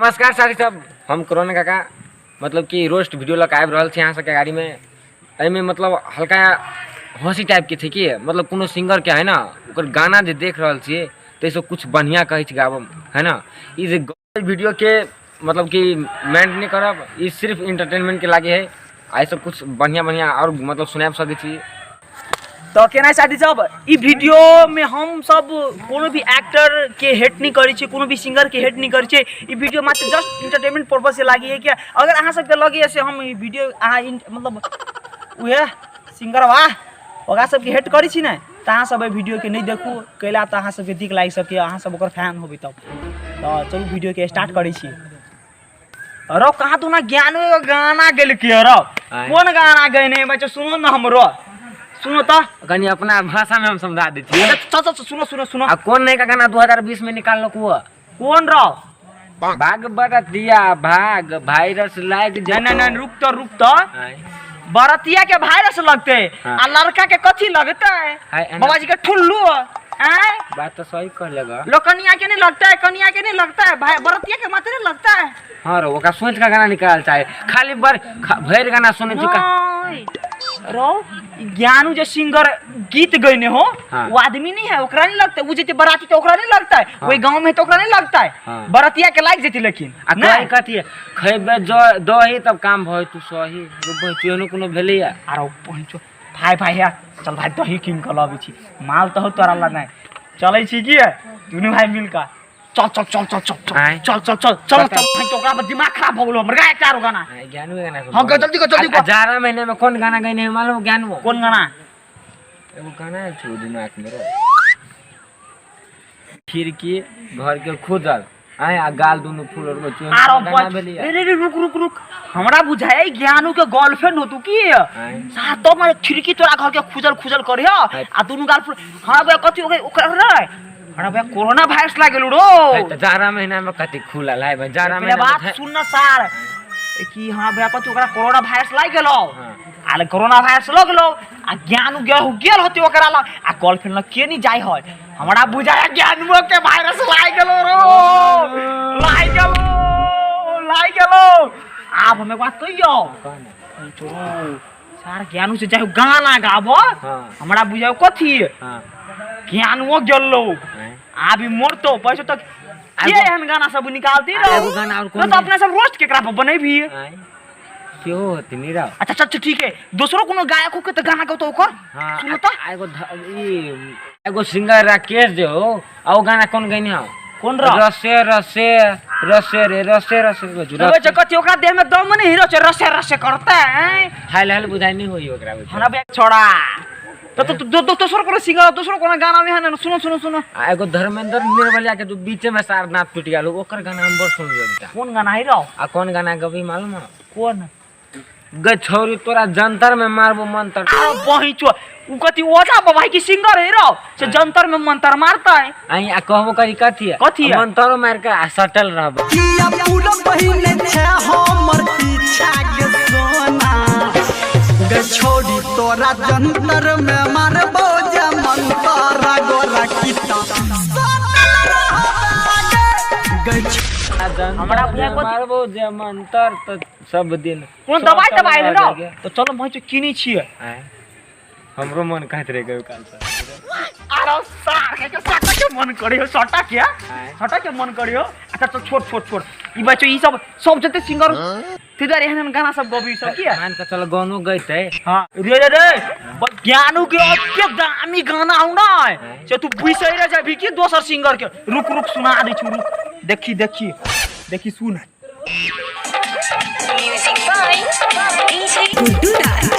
नमस्कार साथी सब, हम कोरोना काका मतलब कि रोस्ट वीडियो लऽ कऽ आबि रहल छी अहाँ सबके गाड़ीमे। एहिमे मतलब हल्का हँसी टाइपके छै कि मतलब कोनो सिंगरके है ने ओकर गाना जे देख रहल छियै ताहिसँ किछु बढ़िआँ कहै छै गाबऽ है ने। ई जे वीडियोके मतलब कि माइंड नहि करब, ई सिर्फ इंटरटेनमेंटके लागे है। एहिसँ किछु बढ़िआँ बढ़िआँ आओर मतलब सुनाबि सकै छी। तऽ केना साथी सब, ई वीडियो में हम सब कोनो भी एक्टर के हेट नहीं करै छी, कोनो भी सिंगर के हेट नहीं करै छी। ई वीडियो मात्र जस्ट इंटरटेनमेंट पर्पज से लागी है कि अगर अहाँ सबके लगे से हम ई वीडियो अहाँ मतलब उहे सिंगर वाह ओकरा सबके हेट करै छी ने, तऽ अहाँ सब एहि वीडियो के नहीं देखू, कैला तऽ अहाँ सबके दिक लागि सके, अहाँ सब ओकर फैन होबै तब। तऽ चलू वीडियो के स्टार्ट करै छी। रौ कहाँ तू ना ज्ञान एगो गाना गेलकै रौ, आँय। कोन गाना गएने बच्चा? सुनो न हमरो, सुनो तऽ। कनि अपना भाषामे हम समझा दै छी। चल चल चल, सुनो सुनो सुनो। आ कोन नयका गाना 2020 में निकाललक वो? कोन रौ? भाग बरतिया भाग, वायरस लाग। नहीं नहीं नहीं, रुक तो रुक तो। आँय। बरतिया के वायरस लगते हाँ। आ लड़का के कथी लगते? आँय, एना- बाबा जी के ठुल्लू आँय। बात तो सही कहले गा। लो कनिया के नहीं लगता है, कनिया के नहीं लगता है भाई, बरतिया के माथे नहीं लगता है। हाँ रो, ओकरा सोच के गाना निकाल चाहे खाली बर भरि गाना सुनै छी नहीं रो, ई ज्ञानू जे सिंगर गीत गैने हो हाँ। वो आदमी नहीं है, ओकरा नहीं लगता है। वो जेते बराती तो ओकरा नहीं लगता है। हाँ। वही गांव में तो ओकरा नहीं लगता है। हाँ। बरतिया के लाग जेते लेकिन आ नहीं। कहे कथी है? खैबे दही तब काम भय तू सही रुपे केहनो कोनो भेलैया। आरो पहुँचो भाई, भाई है चल भाई, दही कीन के लबै छी, माल तऽ हो तोरा लग नहीं चलै छी की दुनू भाई मिल के चल चल चल चल चल चल आँय। चल चल चल चल कतऽ? चल भाई, तो ओकरा पर दिमाग खराब हो गेलो हमर, गा एकटा आरो गाना। आँय, ज्ञानू के गाना सुन। हाँ, जल्दी कर, जल्दी आ कर। जाड़ा महीना में कौन गाना गैने है मालूम है ज्ञानू? कोन गाना? एगो गाना आयल छै दिमाग में रो, खिड़की घर के खुजल आय आ गाल दुनू फूल और बच्चो आरो गाना बच भेलैया। रे रे रे, रुक रुक रुक, हमरा बुझाय ज्ञानू के गर्लफ्रेंड होतू की। आँय। साथ तो मारे खिड़की तोरा घर के खुजल खुजल करियो आँय। आ दुनू गाल फूल। हमरा बुझाय कथी हो गई ओकरा रे, हमरा बुझाय कोरोना वायरस लाग गेल रो। है तऽ जाड़ा महीना में कथी खुलल है भाई जाड़ा पहिले महीना में बात सुन न सार कि हाँ भैया कथी ओकरा कोरोना वायरस लाग गेलो। हाँ। आ कोरोना वायरस लग गेलो आ ज्ञान गेल गेल होती ओकरा लग आ गर्लफ्रेंड लग के नहीं जाय है। हमरा बुझाया ज्ञानुओ के वायरस लाग गेलो रो, लाग गेलो लाग गेलो। आब हम एक बात कहियो सार, ज्ञानू से चाहे गाना गाबो। हाँ। हमरा बुझायो कथी हाँ। ज्ञानुओ गेलो। आँय। आब ई मरतो पैसो तक के एहन गाना सब निकालती आ रहो। एगो गाना और कोन तो अपना सब रोस्ट केकरा पर बनेबी? आँय। सेहो होती नीरव। अच्छा अच्छा ठीक है, दोसरो कोनो गायक हो के तो गाना गाओ ओकर। हाँ, सुनो तो। आ एगो ई एगो सिंगर राकेश जे हो, आ ओ गाना कोन गैने हो? कोन रो? रसे रसे रसे रे रसे रसे बजू, रवे रसे। कथी ओकरा देह में दम नहीं हीरो छै, रसे रसे करता है। हाल हाल बुझाइ नहीं होई ओकरा बुझाइ। हमरा बे छोड़ा तो तो दो दो दोसर कोनो सिंगर दोसर कोनो गाना में है ना, सुनो सुनो सुनो। आ एगो धर्मेंद्र निर्मलिया के जो बीचे में सार नाथ टूट गेल, ओकर गाना हम बड़ सुन लेता। कोन गाना है रो? आ कोन गाना गबी मालूम है? कोन? गे छौरी तोरा जंतर में मारबो मंतर। अरे बहिचो उ कथी ओझा बाबा की सिंगर है रो से जंतर में मंतर मारता है। आई आ कहबो करी कथी है? कथी है? मंतरो मार के आ सटल रहबो। किया पूरा पहिने छै हमर पीछा के सोना गे छोड़ी तोरा जंतर में मारबो जे मंतर गोरा किता सटल रहबे गे हमरा बुझाय कथी? मारबो जे मंतर तो सब दिन कोन दवाई सटल दवाई है रो? रहबे गे। तो चलो बहिचो किनी छिए। आँय, हमरो मन कहैत रहे कहियो काल से। अरे सार के सटा के मन करियो, सटा के आँय। सटा के मन करियो। अच्छा तो छोड़ छोड़ छोड़ ई बच्चो, ई सब सब जते सिंगर ते दुआरे एहन एहन गाना सब गबी सब किया? मान के चलो गानो गैते। हाँ रे रे रे, ज्ञानू के अते दामी गाना हूं ना से तू बिसैरे जाबी की दोसर सिंगर के। रुक रुक सुना दै छी, रुक देखी देखी देखी सुन। Music by DJ Guddu Raj.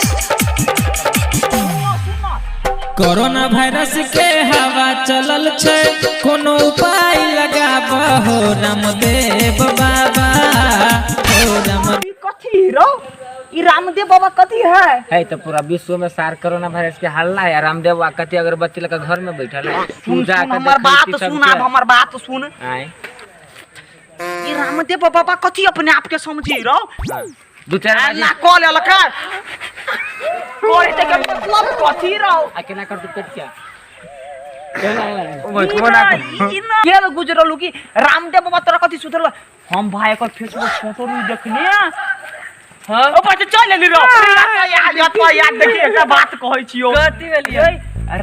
Corona virus के हवा चलल छै, कोनो उपाय लगाब हो रामदेव बाबा, हो राम। ई कथी रो? ई रामदेव बाबा कथी है? है तो पूरा विश्व में सार कोरोना वायरस के हल्ला है, रामदेव बाबा कथी अगरबत्ती लगा घर में बैठल है। सुन पूजा सुन के हमर देखै बात छी सुन, सबके। आब हमर बात सुन। आँय। ई रामदेव बाबा कथी अपने आप के समझी रो? दू चार बाजी ना कॉल ललका कोई ते के मतलब कथी रहो? आ केना कर तू पेट क्या? के लोग गुजरलू कि रामदेव बाबा तोरा कथी सुधरल हम भाई एकर फेसबुक फोटो नहीं देखने। हां ओ बच्चा चल लेली रो याद याद याद देखी एकटा बात कहै छियो। कथी भेलियै?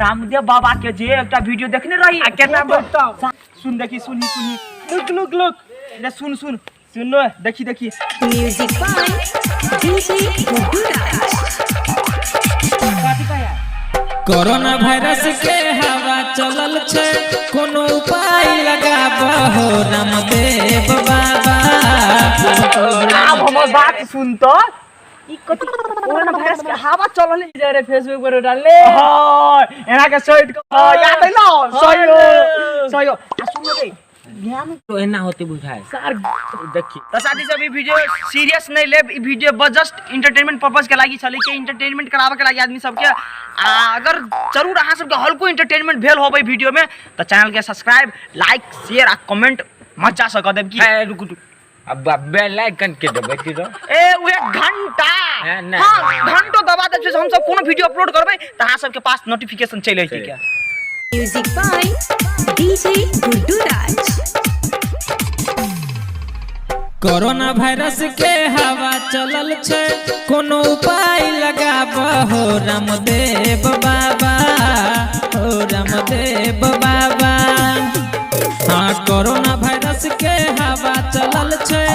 रामदेव बाबा के जे एकटा वीडियो देखने रही आ केना बताउ सुन देखी सुनी सुनी लुक लुक लुक ले सुन सुन सुनो देखी देखी। Music by DJ Guddu Raj. कथी कहया? कोरोना वायरस के हवा चलल छै, कोनो उपाय लगाब हो रामदेव बाबा। आब हमर बात सुन त ई कथी कोरोना वायरस के हवा चलल है रे फेसबुक पर डालले। हां एना के साइड के हां याद अइलो सही हो सही हो। आ सुन रे ज्ञान तो एना होते बुझाए सर देखी। त साथी सब ई वीडियो सीरियस नहीं लेब, ई वीडियो बस जस्ट एंटरटेनमेंट पर्पस के लागि छलै कि एंटरटेनमेंट कराबे के लागि आदमी सबके। आ अगर जरूर अहाँ सबके हल्को एंटरटेनमेंट भेल होबै वीडियो में त चैनल के सब्सक्राइब लाइक शेयर आ कमेंट मजा से क देब की। ए रुक रुक अब बेल आइकन के दबे की रो ए उहे घंटा। हैं, नहीं। हां घंटो दबा देब से हम सब कोनो वीडियो अपलोड करबै त अहाँ सबके पास नोटिफिकेशन चलि अइतै क्या। Music by DJ Guddu Raj. Corona virus के हवा चलल छै, कोनो उपाय लगाब हो रामदेव बाबा, हो रामदेव बाबा। हाँ कोरोना वायरस के हवा चलल छै,